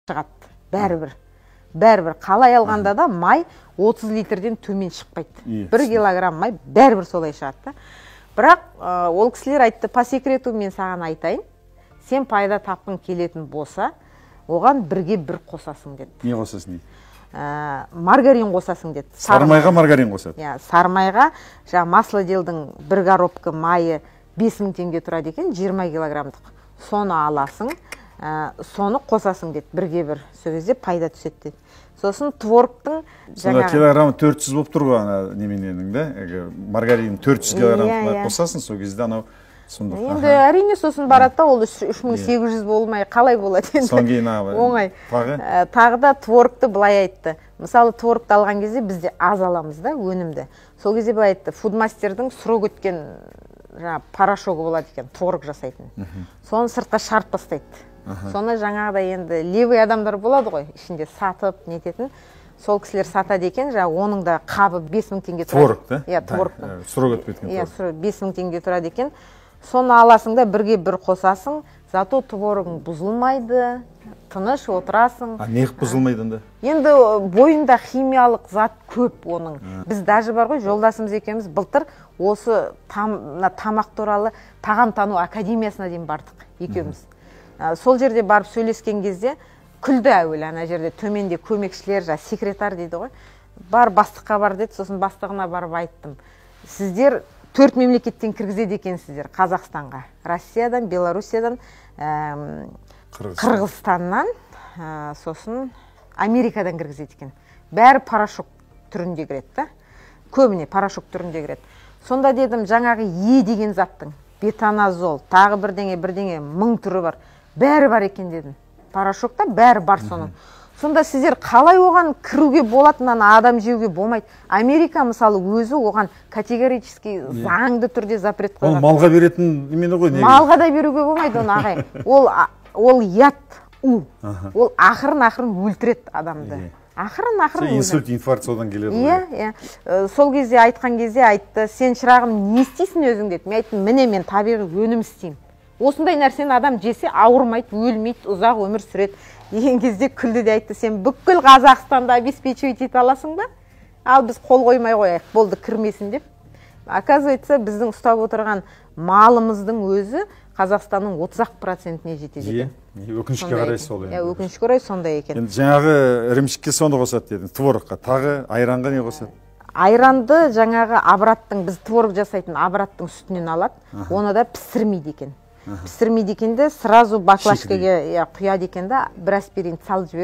Шығады бәрібір, бәрібір. Қалай алғанда да май 30 литрден төмен шықпайды. 1 килограмм май бәрібір солай шығады да. Бірақ ол кісілер айтты: «По секрету мен саған айтайын, сен пайда тапқың келетін болса, оған бірге бір қосасың», – деді. Не қосасың дейді? Маргарин қосасың деді. Сары майға маргарин қосады? Иә, сары майға. Жаңағы Маслоделдің бір коробка майы 5000 теңге тұрады екен, 20 килограммдық. Соны аласың, соны қосасың деді бірге бір, сол кезде пайда түседі деді. Сосын творогтың Сонда жаңағы килограммы 400 болып тұр ғой ана немененің да, әлгі маргарин 400 килограмм Иә, иә. қосасың, сол кезде анау сұмдық. Енді әрине, сосын барады да, ол 3800 болмай қалай болады енді? Содан кейін ана Оңай. Тағы? Тағы да творогты былай айтты. Мысалы, творогты алған кезде бізде аз аламыз да өнімді. Сол кезде былай айтты: Фудмастердің срок өткен жаңағы порошогы болады екен творог жасайтын, соны сыртқа шығарып тастайды. Соны жаңағыдай енді левый адамдар болады ғой ішінде сатып нететін, сол кісілер сатады екен. Жаңағы оның да қабы 5000 теңге тұрады. Творог да? Иә, творогтың. Срок өтіп кеткен Иә. творог. 5000 теңге тұрады екен. Соны аласың да, бірге бір қосасың, зато творогың бұзылмайды, тыныш отырасың. А неғып бұзылмайды онда? Енді бойында химиялық зат көп оның. Біз даже бар ғой, жолдасымыз екеуміз былтыр осы мына тамақ туралы тағамтану академиясына дейін бардық екеуміз. Сол жерде барып сөйлескен кезде күлді әуелі. Ана жерде төменде көмекшілер, жаңағы секретарь дейді ғой, бар, бастыққа бар деді. Сосын бастығына барып айттым: «Сіздер төрт мемлекеттен кіргізеді екенсіздер Қазақстанға: Россиядан, Белоруссиядан, Қырғызстан. Қырғызстаннан, сосын Америкадан кіргізеді екен. Бәрі порошок түрінде кіреді да, көбіне порошок түрінде кіреді. Сонда, – дедім, – жаңағы Е деген заттың, бетаназол, тағы бірдеңе бірдеңе, мың түрі бар, бәрі бар екен, – дедім, – порошокта бәрі бар соның. Сонда сіздер қалай оған кіруге болады? Мынаны адам жеуге болмайды. Америка, мысалы, өзі оған категорически, заңды түрде запрет Ол қойған». малға беретін немене ғой негізі. Малға да беруге болмайды оны, ағай. Ол яд, у ол ақырын ақырын өлтіреді адамды. Ақырын ақырын Сол инсульт, инфаркт содан келеді ғой. Иә. Сол кезде айтқан кезде айтты: «Сен, шырағым, не істейсің өзің?» – деді. Мен айттым: «Міне, мен табиғи өнім істеймін. Осындай нәрсені адам жесе, ауырмайды, өлмейді, ұзақ өмір сүреді», – деген кезде күлді де айтты: «Сен бүкіл Қазақстанды обеспечивать ете аласың ба? Ал біз қол қоймай қояйық, болды, кірмесін», – деп. Оказывается, біздің ұстап отырған малымыздың өзі Қазақстанның 30-ақ процентіне жетеді екен. Иә, өкінішке Сондай қарай екен. сол Иә, енді. өкінішке орай сондай екен. Енді жаңағы ірімшікке соны қосады дедің, творогқа. Тағы айранға не қосады? Айранды жаңағы Абраттың, біз творог жасайтын Абраттың сүтінен алады. Оны да пісірмейді екен. Пісірмейді екен де, сразу баклажкаға, иә, құяды екен да, бір аспирин салып жіберіп.